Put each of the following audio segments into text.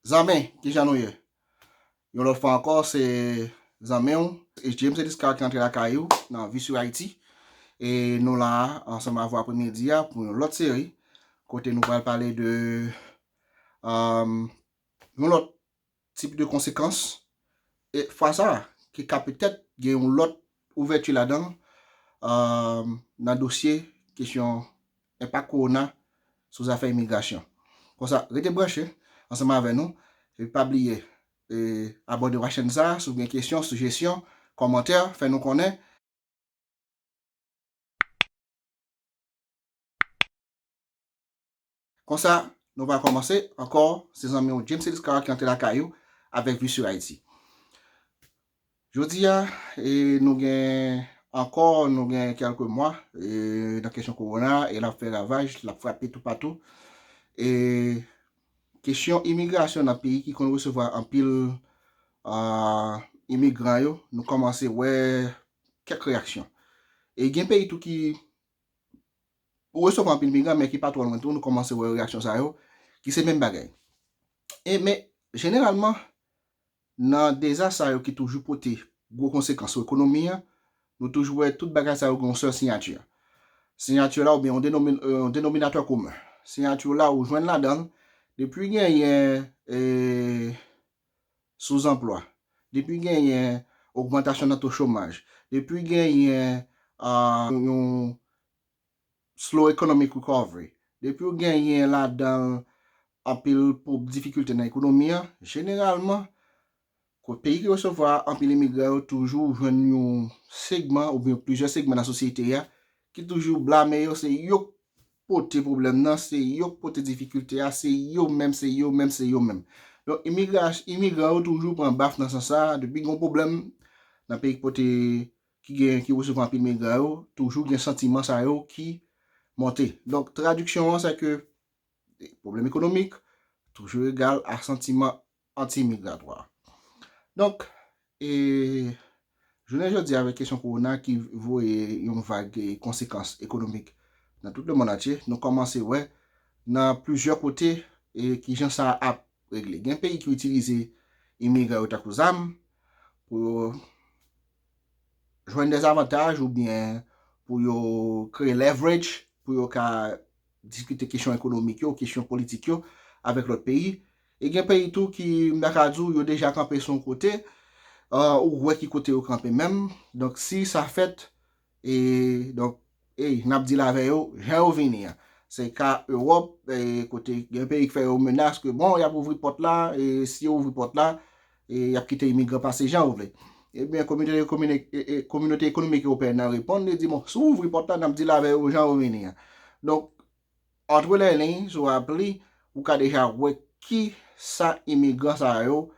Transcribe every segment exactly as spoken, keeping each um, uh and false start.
Zanmi, kijan nou ye? Yon lòt fwa ankò, se zanmi w, James Ediscar ki antre lakay ou nan Vi sou Ayiti. E nou la a, ansanm avè w aprèmidi a, pou yon lòt seri, kote nou pral pale de, um, yon lòt tip de konsekans, e fwa sa a, ki ka petèt gen yon lòt ouvèti ladan l, um, nan dosye kesyon enpak kowona sou zafè imigrasyon. Konsa, rete branche ansanm avè nou, epi pa bliye, e, abòne w a chèn sa a, si w gen kesyon, sijesyon, kòmantè, fè nou konnen. Konsa, nou va kòmanse ankò, se zanmi w James Ediscar ki antre lakay ou avèk Vi sou Ayiti. Jodi a, e, nou gen ankò, nou gen kèlke mwa, e, nan kesyon kowona, e l ap fè ravaj, l ap frape toupatou. E kesyon imigrasyon nan peyi ki konn resevwa anpil, a, imigran yo, nou kòmanse wè kèk reyaksyon. E gen peyi tou ki ou resevwa anpil imigran, men ki pa twò lwen tou, nou kòmanse wè reyaksyon sa yo, ki se menm bagay. E, men, jeneralman, nan dezas sa yo ki toujou pote gwo konsekans sou ekonomi an, nou toujou wè tout bagay sa yo gen yon sèl siyati. Siyati la oubyen yon denomi-, yon denominatè komen. Siyati la ou jwenn ladan l, depi genyen, e, souzanplwa, depi genyen ogmantasyon nan to chomaj, depi genyen, a, yon slow economic recovery, depi w genyen ladan l anpil pou difikilte nan ekonomi an, jeneralman, ko-, peyi ki resevwa anpil imigran yo toujou jwenn yon segman oubyen plizyè segman nan sosyete a ki toujou blame yo, se yo k pote pwoblèm nan, se yo k pote difikilte a, se yo menm, se yo menm, se yo menm. Donk, imigra-, imigran yo toujou pran baf nan sans sa a, depi gen yon pwoblèm nan peyi ki pote, ki gen, ki resevwa anpil imigran yo, toujou gen santiman sa yo ki monte. Donk, tradiksyon an, se ke pwoblèm ekonomik toujou egal a santiman anti-imigratwa. Donk, e, jounen jodi a, avèk kesyon kowona ki voye yon vag, e, konsekans ekonomik nan tout lemonn antye, nou kòmanse wè nan plizyè kote, e, kijan sa ap regle. Gen peyi ki itilize imigran yo tankou zam pou yo jwenn de zavantaj oubyen pou yo kreye leverage, pou yo ka diskite kesyon ekonomik yo, kesyon politik yo avèk lòt peyi. E gen peyi tou ki, m ta ka di w, yo deja kanpe sou yon kote, e, ou wè ki kote yo kanpe menm. Donk, si sa fèt, e, donk, e, n ap dil avè yo jan yo vini an. Se ka Ewòp, e, kote gen peyi ki fè yo menas ke, bon, y ap ouvri pòt la, e si yo ouvri pòt la, e y ap kite imigran pase jan yo vle. Ebyen, kominote, komine-, e, e, kominote ekonomik ewopeyèn nan reponn, li di, bon, si w ouvri pòt la, n ap dil avè yo jan yo vini an. Donk, entre les lignes, si w ap li, ou ka deja wè ki sa imigran sa yo,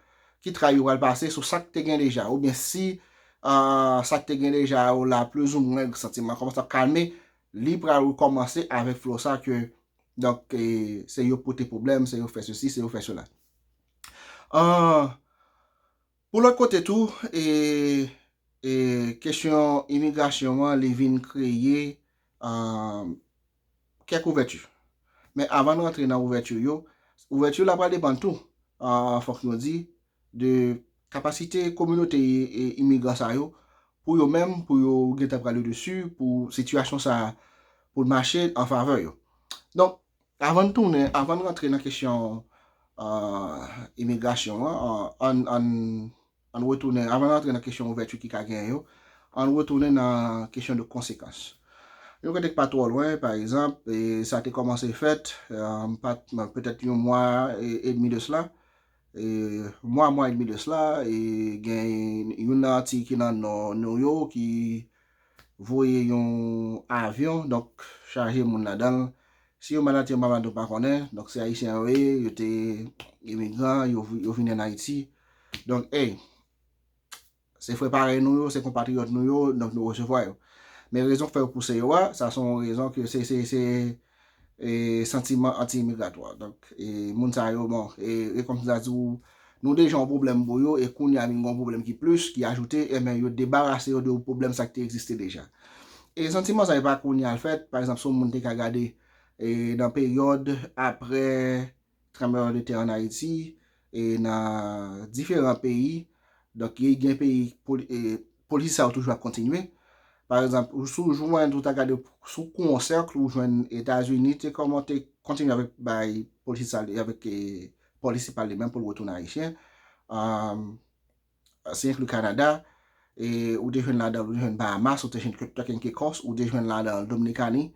ki tray yo pral pase sou sa k te gen deja. Oubyen si, a, sa k te gen deja yo la, plizoumwen, santiman kòmanse ap kalme, li pral rekòmanse avèk flo sa ke, donk, e, se yo pote pwoblèm, se yo fè sesi, se yo fè sela. A, pou lòt kote tou, e, e, kesyon imigrasyon an, li vin kreye, a, kèk ouvèti. Men avan n rantre nan ouvèti yo, ouvèti la pral depann tou, a, fòk nou di, de kapasite kominote, e, imigran sa yo, pou yo menm, pou yo gentan pran le desi, pou sitiyasyon sa a, pou l mache an favè yo. Donk, avan n tounen, avan n rantre nan kesyon, a, imigrasyon an, a, ann, ann, ann retounen, avan n rantre nan kesyon ouvèti ki ka genyen yo, ann retounen nan kesyon de konsekans. Yon kote k pa twò lwen, pa egzanp, e sa te kòmanse fèt, e, pa t, petèt yon mwa e, edmi de sela, e, mwa, mwa edmi de sela, e, gen youn nan Antiy ki nan nò nou yo ki voye yon avyon, donk, chaje moun ladan l. Si yo malad, si yo pa malad, nou pa konnen. Donk, se Ayisyen yo ye, yo te imigran, yo, yo vin ann Ayiti. Donk, ey, se frè parèy nou yo, se konpatriyòt nou yo, donk nou resevwa yo. Men rezon k fè yo pouse yo a, sa se yon rezon ke se, se, se, e, santiman anti-imigratwa. Donk, e, moun sa yo, bon, e, e kòmsi ta di w, nou deja yon pwoblèm pou yo, e kounye a vin gen yon pwoblèm ki plis, ki ajoute, ebyen, yo debarase yo de yon pwoblèm sa ki te egziste deja. E santiman sa, e pa kounye a l fèt, pa egzanp, si yon moun te ka gade, e, nan peryòd apre tranblemanntè ann Ayiti, e nan diferan peyi. Donk, gen peyi poli- e, polisi sa yo toujou ap kontinye. Pa egzanp, ou- si w jwenn, ou ta gade sou kou yon sèk, ou jwenn Etazini te kòman te kontinye avèk bay polisi sa li, avèk e, polisi pa li menm pou l retounen ayisyen. Um, se enkli Kanada, e ou te jwenn ladan, ou te jwenn Bahamas, ou te jwenn Turks and Caicos, ou te jwenn ladan Dominikani,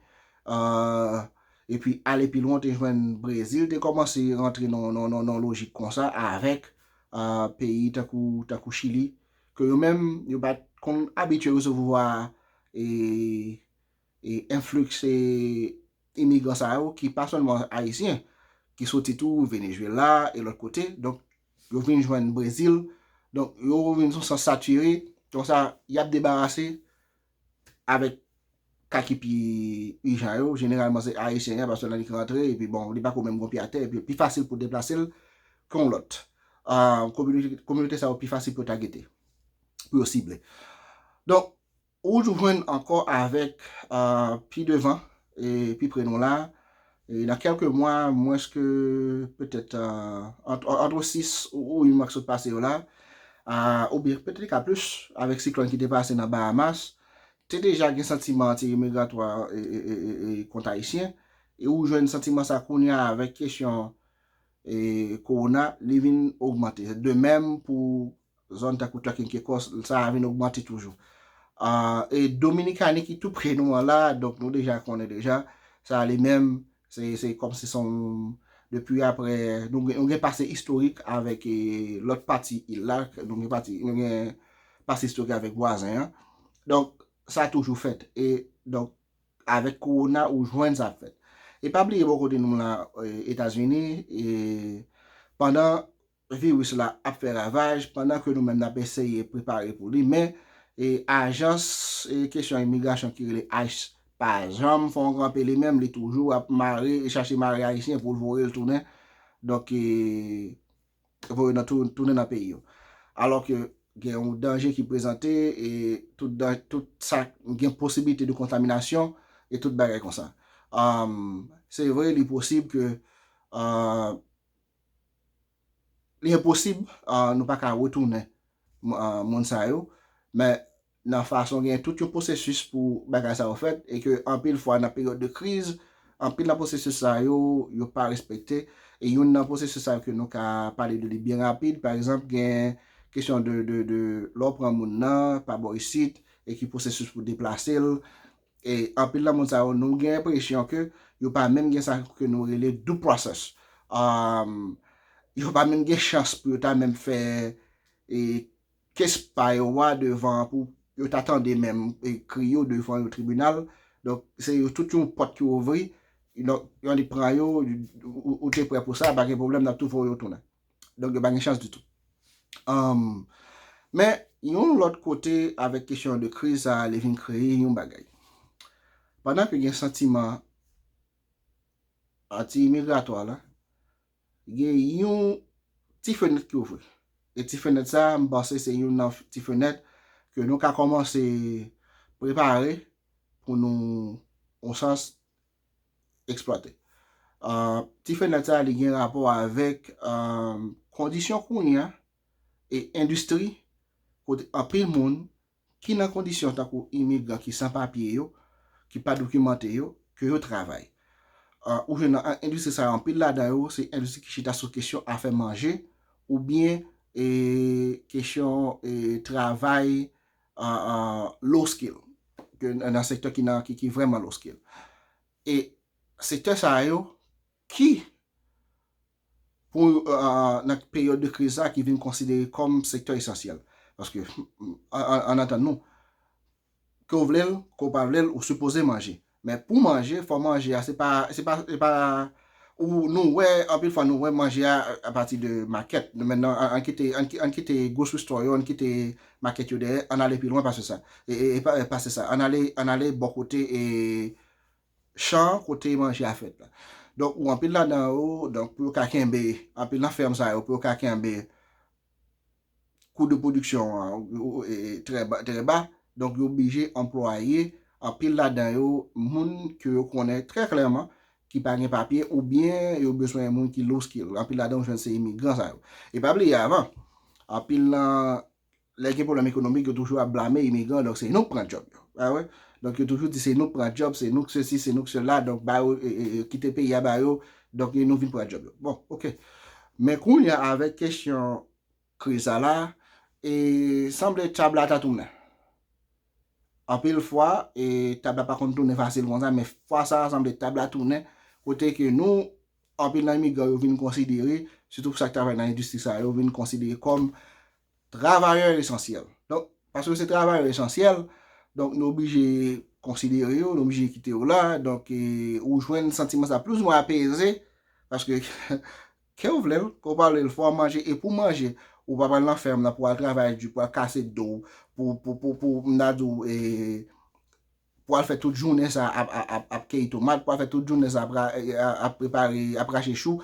uh, epi ale pi lwen, ou te jwenn Brezil, te kòmanse rantre nan, nan, nan, nan lojik konsa avèk uh, peyi tankou, tankou Chili, ke yo menm, yo pa t konn abitye resevwa e, e enfliks e imigran sa yo, ki pa sèlman ayisyen, ki soti tou Venezuela e lòt kote. Donk, yo vin jwenn Brezil. Donk, yo vin sou sans satire. Konsa, y ap debarase avèk ka ki pi ijan yo. Jeneralman, se ayisyen an, paske lè li rantre, epi bon, li pa ko menm gon pye atè, epi pi fasil pou deplase l ke yon lòt. Ah, kominote, kominote sa yo pi fasil pou yo tagete, pou yo sible. Donk, ou jwenn ankò avèk ah, pi devan, e pi pre nou la, e nan kèlke mwa, mwens ke petèt ah, ant, ant sis ou, ou uit mwa ki sot pase yo la, ah, oubyen petèt li ka plis, avèk siklòn ki te pase nan Bahamas, te deja gen santiman anti-imigratwa e, e, e, e, e, kont ayisyen, e ou jwenn santiman sa kounye a avèk kesyon e, kowona, li vin ogmante. De menm pou zòn tankou Turks and Caicos, sa a vin ogmante toujou. Ah, e Dominikani ki tou pre nou an la, donk nou deja konnen deja, sa li menm, se, se kòmsi se yon, depi apre, nou gen, nou gen pase istorik avèk e, lòt pati il la, nou gen pati, nou gen pase istorik avèk vwazen an. Donk, sa toujou fèt. E, donk, avèk kowona ou jwenn sa ap fèt. E pa bliye bò kote nou la, e, Etazini, e, pandan viris la ap fè ravaj, pandan ke nou menm n ap eseye prepare pou li, men e, ajans e, kesyon imigrasyon ki rele ice pa janm fè yon kanpe li menm, li toujou ap mare, e chache mare ayisyen pou l voye l tounen. Donk, e, voye nan tou- tounen nan peyi yo. Alò ke gen yon danje ki prezante e tout, dan- tout sa gen posibilite de kontaminasyon e tout bagay konsa. Um, se vre, li posib ke uh, li enposib uh, nou pa ka retounen uh, moun sa yo, men nan fason gen tout yon pwosesis pou bagay sa yo fèt, e ke anpil fwa nan peryòd de kriz, anpil nan pwosesis sa yo, yo pa respekte. E youn nan pwosesis sa yo ke nou ka pale de li byen rapid, pa egzanp, gen kesyon de, de, de lè w pran moun nan pa bò isit, e ki pwosesis pou deplase l. E anpil nan moun sa yo, nou gen enpresyon ke yo pa menm gen sa ke nou rele due process. Um, yo pa menm gen chans pou yo ta menm fè e, kes pa yo a devan pou yo ta tande menm e, kri yo devan yon tribinal. Donk, se yo tout yon pòt ki ouvri. Donk, yon li pran yo, ou, ou te prè pou sa, pa gen pwoblèm, n ap tou voye yo tounen. Donk, yo pa gen chans ditou. Um, men, yon lòt kote avèk kesyon de kriz sa, li vin kreye yon bagay. Pandan ke gen santiman anti-imigratwa la, gen yon ti fenèt ki ouvri. E ti fenèt sa, m panse se youn nan ti fenèt ke nou ka kòmanse prepare pou nou, yon sans, eksplwate. Uh, ti fenèt sa, li gen rapò avèk uh, kondisyon kounye a e endistri kote anpil moun ki nan kondisyon tankou imigran ki san papye yo, ki pa dokimante yo, ke yo travay. Uh, ou jwenn nan endistri sa yo, anpil ladan yo, se endistri ki chita sou kesyon afè manje, oubyen e, kesyon e, travay uh, uh, low skill, ke nan sektè ki, nan, ki, ki vrèman low skill. E sektè sa yo ki, pou, uh, nan peryòd de kriz sa, ki vin konsidere kòm sektè esansyèl. Paske, an, an, an antann nou, ke w vle l, ke w pa vle l, ou sipoze manje. Men pou manje, fò manje a, se pa, se pa, se pa, ou, nou wè, anpil fwa nou wè manje a apati de makèt. Men non, an, an kite, an, an kite grocery store yo, an kite makèt yo dèyè, an ale pi lwen pase sa. E, e, e pa- e pase sa, an ale, an ale bò kote e chan kote manje a fèt la. Donk, ou anpil ladan yo, donk pou yo ka kenbe, anpil nan fèm sa yo, pou yo ka kenbe kou de pwodiksyon an, ou- ou- e- e trè ba, trè ba. Donk, yo oblije anplwaye anpil ladan yo, moun ke yo konnen trè klèman ki pa gen papye, oubyen yo bezwen moun ki low skill. Anpil ladan yo jwenn se imigran sa yo. E pa bliye avan, anpil nan lè gen pwoblèm ekonomik, yo toujou ap blame imigran, donk se nou k pran djòb yo. Pa vre? Donk yo toujou di se nou k pran djòb, se nou k sesi, se nou k sela, donk ba yo, e, e, e, kite peyi a ba yo, donk e nou vin pran djòb yo. Bon, oke. Men kounye a avèk kesyon kriz sa la, e sanble tab la ta tounen. Anpil fwa, e tab la pa konn tounen fasil konsa, men fwa sa a sanble tab la tounen, kote ke nou, anpil nan imigran yo vin konsidere, sitou sa k travay nan endistri sa yo, vin konsidere kòm travayè esansyèl. Donk, paske se travayè esansyèl, donk nou oblije konsidere yo, nou oblije kite yo la. Donk, e, ou jwenn santiman sa plis ou mwen apeze, paske ke w vle l, ke w pa vle l, fò w manje, e pou manje, ou pa pral nan fèm nan, pou al travay di, pou al kase do, pou, pou, pou, pou, m ta di w, e, pou al fè tout jounen sa ap, ap, ap, ap keyi tomat, pou al fè tout jounen sa ap, ra- e, ap prepare, ap rache chou,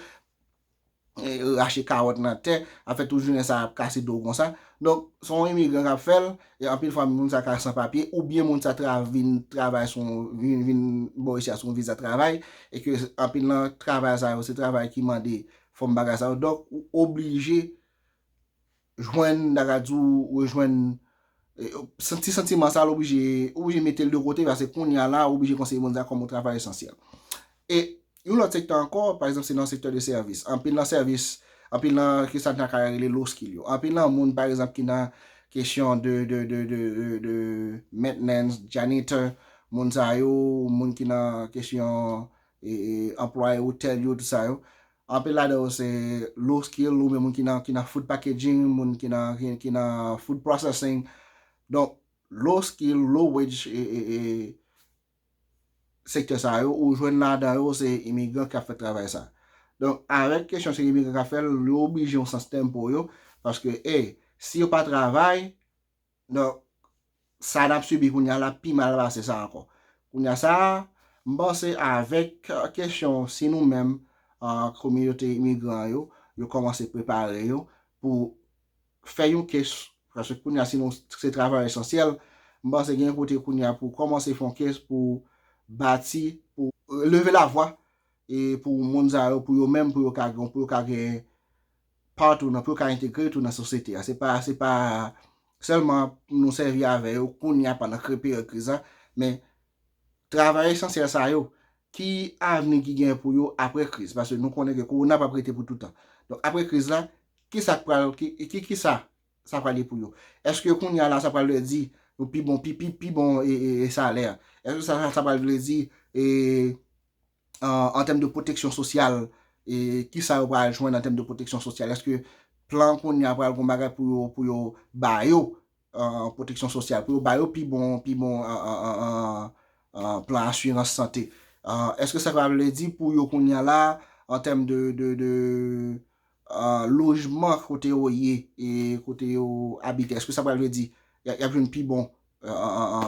e, rache kawòt nan tè, ap fè tout jounen sa ap kase do konsa. Donk, se yon imigran k ap fè l, e anpil fwa moun sa ka san papye, oubyen moun sa tra, vin travay sou, vin, vin bò isi a sou yon viza travay, e ke anpil nan travay sa yo, se travay ki mande fòm bagay sa yo. Donk, ou oblije jwenn, n ta ka di w, rejwenn, e, santi, santiman sa, l oblije, oblije mete l de kote, paske kounye a la, ou oblije konsidere moun sa kòm yon travay esansyèl. E yon lòt sektè ankò, pa egzanp, se nan sektè de sèvis. Anpil nan sèvis, anpil nan, ki sa n ta ka rele low skill yo. Anpil nan moun, pa egzanp, ki nan kesyon de, de, de, de, de, de maintenance, janitor, moun sa yo, moun ki nan kesyon, e, e, anplwaye otèl yo, tout sa yo. Anpil ladan yo se low skill, oubyen moun ki nan, ki nan food packaging, moun ki nan, ki, ki nan food processing. Donk, low skill, low wage, e, e, e, sektè sa yo, ou jwenn ladan yo, se imigran k ap fè travay sa. Donk, avèk kesyon se imigran k ap fè l, yo oblije yon sans tempo yo, paske, e, si yo pa travay, donk, sa n ap sibi kounye a la pi mal pase sa ankò. Kounye a sa, m panse avèk, e, kesyon si nou menm, e, kominote imigran yo, yo kòmanse prepare yo pou fè yon case, paske kounye a si nou se travayè esansyèl, m panse gen kote kounye a pou kòmanse fè yon case pou bati, pou, e, leve lavwa, e pou moun sa yo, pou yo menm, pou yo ka gen, pou yo ka gen part ou nan, pou yo ka entegre tou nan sosyete a. Se pa, se pa sèlman nou sèvi avè yo kounye a pandan ke peryòd kriz la, men travayè esansyèl sa yo, ki avni ki gen pou yo apre kriz? Paske nou konnen ke kowona p ap rete pou toutan. Donk, apre kriz la, ki sa k pral, ki, ki, ki sa sa pral ye pou yo? Èske kounye a la, sa pral vle di yon pi bon, pi, pi, pi bon, e, e, e salè? Èske sa, sa pral vle di, e, an, an tèm de pwoteksyon sosyal, e, ki sa yo pral jwenn an tèm de pwoteksyon sosyal? Èske plan kounye a pral gon bagay pou yo, pou yo ba yo, e, pwoteksyon sosyal, pou yo ba yo pi bon, pi bon, e, e, e, e, e, plan asirans sante? E, èske sa pral vle di pou yo kounye a la, an tèm de, de, de, e, lojman kote yo ye e kote yo abite? Èske sa pral vle di y a, y ap jwenn pi bon, e, e, e,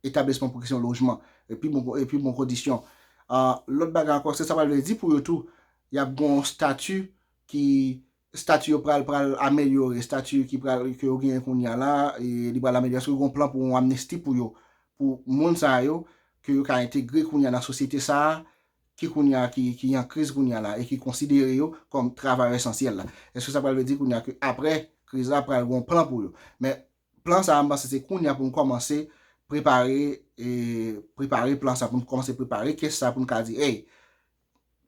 e, etablisman pou kesyon lojman, e pi bon, e pi bon kondisyon? A, lòt bagay ankò, se sa pral vle di pou yo tou, y ap gen yon estati ki, estati yo pral, pral amelyore, estati ki pral, ke yo genyen kounye a la, e li pral amelyore, èske gen yon plan pou yon amnisti pou yo, pou moun sa yo, ke yo ka entegre kounye a nan sosyete sa a, ki kounye a, ki, ki an kriz kounye a la, e ki konsidere yo kòm travayè esansyèl la? Èske sa pral vle di kounye a ke apre kriz la, pral gen yon plan pou yo? Men, plan sa a, m panse se kounye a pou n kòmanse prepare, e, prepare plan sa, pou n kòmanse prepare case sa, pou n ka di, ey,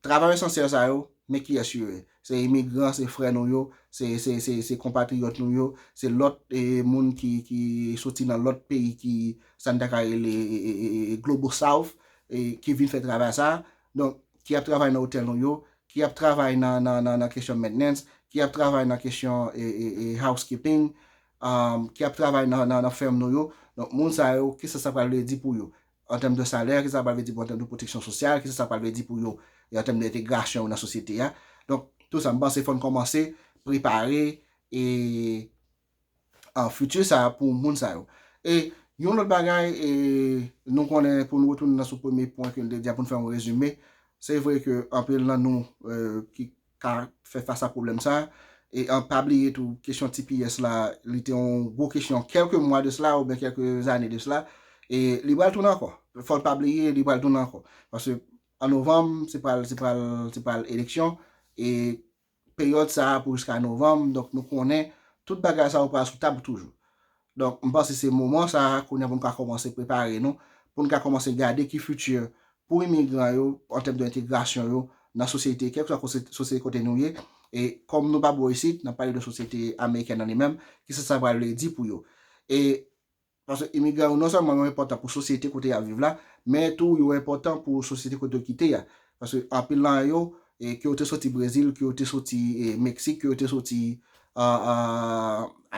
travayè esansyèl sa yo, men kiyès yo ye. Se imigran, se frè nou yo, se, se, se, se konpatriyòt nou yo, se lòt, e, moun ki, ki soti nan lòt peyi ki, sa n ta ka rele, e, e, e, e, Global South, e, ki vin fè travay sa. Donk, ki ap travay nan otèl nou yo, ki ap travay nan, nan, nan, nan kesyon maintenance, ki ap travay nan kesyon, e, e, e, housekeeping, um, ki ap travay nan, nan, nan fèm nou yo. Donk, moun sa yo, kisa sa pral vle di pou yo? An tèm de salè, kisa sa pral vle di pou yo an tèm de pwoteksyon sosyal, kisa sa pral vle di pou yo, e an tèm de entegrasyon yo nan sosyete a? Donk, tou sa, m panse fò n kòmanse prepare, e, an fiti sa a pou moun sa yo. E yon lòt bagay, e, nou konnen pou nou retounen nan sou premye pwen ke n te di a pou n fè yon rezime, se vre ke anpil nan nou, e, ki ka fè fas a pwoblèm sa a, e an pa bliye tou, kesyon T P S la, li te yon gwo kesyon kèlke mwa de sila oubyen kèlke zane de sila, E li pral tounen ankò. Fò l pa bliye, li pral tounen ankò. Paske an novanm, se pral, se pral, se pral eleksyon. E peryòd sa a pou jiska novanm, donk nou konnen tout bagay sa yo pral sou tab toujou. Donk, m panse se moman sa a, kounye a pou nou ka kòmanse prepare nou, pou nou ka kòmanse gade ki fiti pou imigran yo, an tèm de entegrasyon yo, nan sosyete, kèlkeswa sosyete kote nou ye, e kòm nou pa bò isit, n ap pale de sosyete amerikèn nan li menm, ki sa sa pral vle di pou yo. E Paske imigran yo non sèlman yo enpòtan pou sosyete kote y ap viv la, men tou yo enpòtan pou sosyete kote yo kite a. Paske anpil nan yo, e, ke yo te soti Brezil, ke yo te soti e, Meksik, ke yo te soti a, a,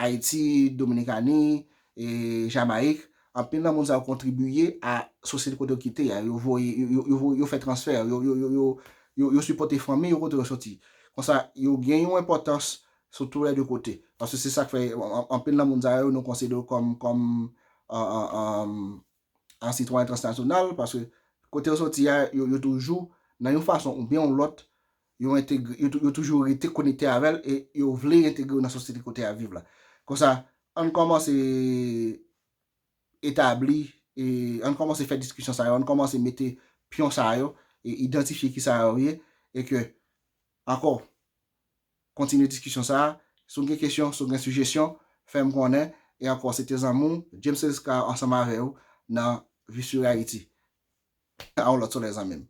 Ayiti, Dominikani, e, Jamayik, anpil nan moun sa yo kontribiye a sosyete kote yo kite a. Yo voye, yo, yo, yo, yo fè transfè, yo, yo, yo, yo, yo, yo sipòte fanmi yo kote yo soti. Konsa, yo gen yon enpòtans sou tou lè de kote. Paske se sa k fè anpil nan moun sa yo nou konsidere yo kòm, kòm an sitwayen transnasyonal, paske kote yo soti a, yo, yo toujou, nan yon fason oubyen yon lòt, yo entegre, yo, yo toujou rete konekte avè l e yo vle entegre yo nan sosyete kote y ap viv la. Konsa, ann kòmanse etabli, e ann kòmanse fè diskisyon sa yo, ann kòmanse mete pyon sa yo, e idantifye ki sa yo ye, e ke, ankò, kontinye diskisyon sa a. Si w gen kesyon, si w gen sijesyon, fè m konnen. E ankò, se te zanmi w, James Lescar, ansanm avè w nan Vi sur Haïti. A yon lòt solèy, zanmi m.